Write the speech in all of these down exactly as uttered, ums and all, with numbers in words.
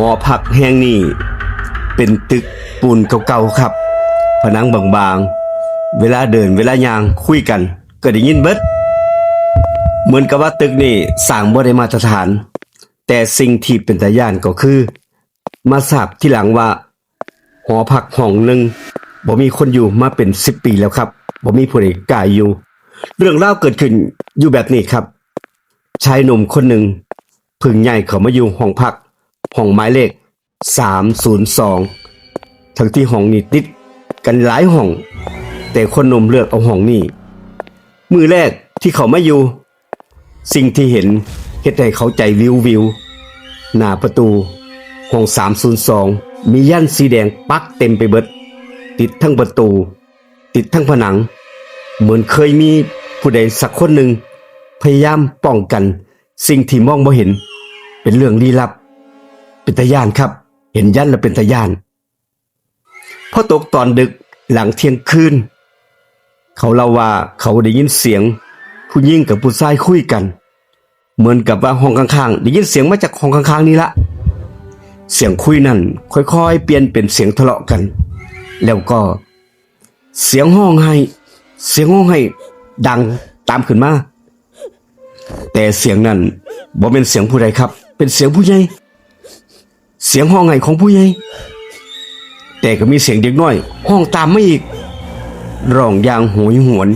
หอพักแห่งนี้เป็นตึกปูนเก่าๆครับ ผนังบางๆ เวลาเดินเวลาย่างคุยกัน ก็ได้ยินเบิด เหมือนกับว่าตึกนี้สร้างบ่ได้มาตรฐาน แต่สิ่งที่เป็นตาย้านก็คือ มาทราบทีหลังว่า หอพักห้องหนึ่งบ่มีคนอยู่มาเป็นสิบปีแล้วครับบ่มีผู้ใดกล้าอยู่ เรื่องราวเกิดขึ้นอยู่แบบนี้ครับ ชายหนุ่มคนหนึ่งเพิ่งย้ายเข้ามาอยู่ห้องพัก ห้องหมายเลขสามศูนย์สอง ทั้งที่ห้องนี้ติดกันหลายห้อง แต่คนหนุ่มเลือกเอาห้องนี้ มื้อแรกที่เข้ามาอยู่ สิ่งที่เห็นเฮ็ดให้เขาใจวิววิว หน้าประตูห้องสามศูนย์สอง มียันต์สีแดงปักเต็มไปเบิด ติดทั้งประตู ติดทั้งผนัง เหมือนเคยมีผู้ใดสักคนหนึ่ง พยายามป้องกันสิ่งที่มองบ่เห็น เป็นเรื่องลี้ลับ เป็นตาย้านครับ เห็นยันต์แล้วเป็นตาย้าน พอตกตอนดึกหลังเที่ยงคืน เขาเล่าว่าเขาได้ยินเสียงผู้หญิงกับผู้ชายคุยกัน เหมือนกับว่าห้องข้างๆ ได้ยินเสียงมาจากห้องข้างๆนี่ละ เสียงคุยนั่นค่อยๆเปลี่ยนเป็นเสียงทะเลาะกัน แล้วก็เสียงฮ้องไห้ เสียงฮ้องไห้ดังตามขึ้นมา แต่เสียงนั้นบ่เป็นเสียงผู้ใดครับ เป็นเสียงผู้ใหญ่ เสียงฮ้องไห้ของผู้ใหญ่ แต่ก็มีเสียงเด็กน้อยฮ้องตามมาอีก ร้องอย่างโหยหวน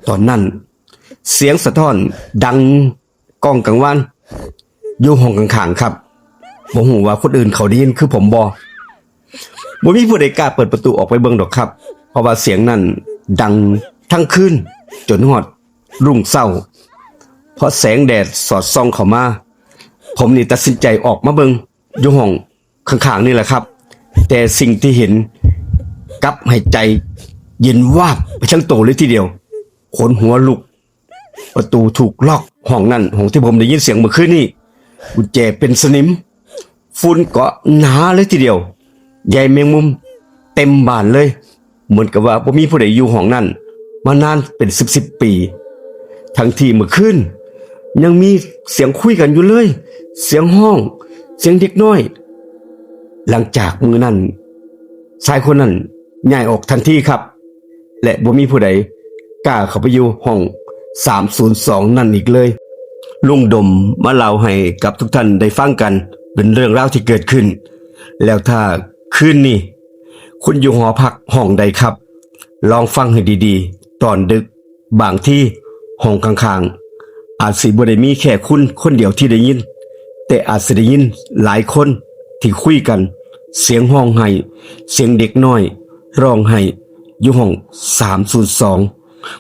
ตอนนั้น เสียงสะท้อนดังก้องกังวาน อยู่ห้องข้างๆครับ บ่ฮู้ว่าคนอื่นเขาได้ยินคือผมบ่ บ่มีผู้ใดกล้าเปิดประตูออกไปเบิ่งดอกครับ เพราะว่าเสียงนั้นดังทั้งคืน จนฮอดรุ่งเช้า เพราะแสงแดดสอดส่องเข้ามา ผมนี่ตัดสินใจออกมาเบิ่งอยู่ห้องข้างๆนี่แหละครับ แต่สิ่งที่เห็นกลับให้ใจเย็นวาบไปทั้งโตเลยทีเดียว ขนหัวลุก ประตูถูกล็อก ห้องนั้น ห้องที่ผมได้ยินเสียงเมื่อคืนนี้ กุญแจเป็นสนิม ฝุ่นเกาะหนาเลยทีเดียว ใยแมงมุมเต็มบ้านเลย เหมือนกับว่าบ่มีผู้ใดอยู่ห้องนั้น มานานเป็นสิบสิบปี ทั้งที่เมื่อคืน ยังมีเสียงคุยกันอยู่เลย เสียงฮ้อง เสียงเด็กน้อย หลังจากมื้อนั้น ชายคนนั้นย้ายออกทันทีครับ และบ่มีผู้ใดกล้าเข้าไปอยู่ห้องสามศูนย์สองนั่นอีกเลย ลุงดมมาเล่าให้กับทุกท่านได้ฟังกัน เป็นเรื่องราวที่เกิดขึ้น แล้วถ้าคืนนี้ คุณอยู่หอพักห้องใดครับ ลองฟังให้ดีๆ ตอนดึก บางทีห้องข้างๆ อาจสิบ่ได้มีแค่คุณคนเดียวที่ได้ยิน แต่อาจสิได้ยินหลายคนที่คุยกัน เสียงฮ้องไห้ เสียงเด็กน้อย ร้องไห้ อยู่ห้องสามศูนย์สอง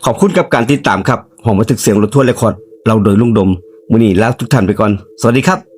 ขอบคุณกับการติดตามครับ ห้องบันทึกเสียงรถทัวร์เรคคอร์ด เล่าโดยลุงดม มื้อนี้ลาทุกท่านไปก่อน สวัสดีครับ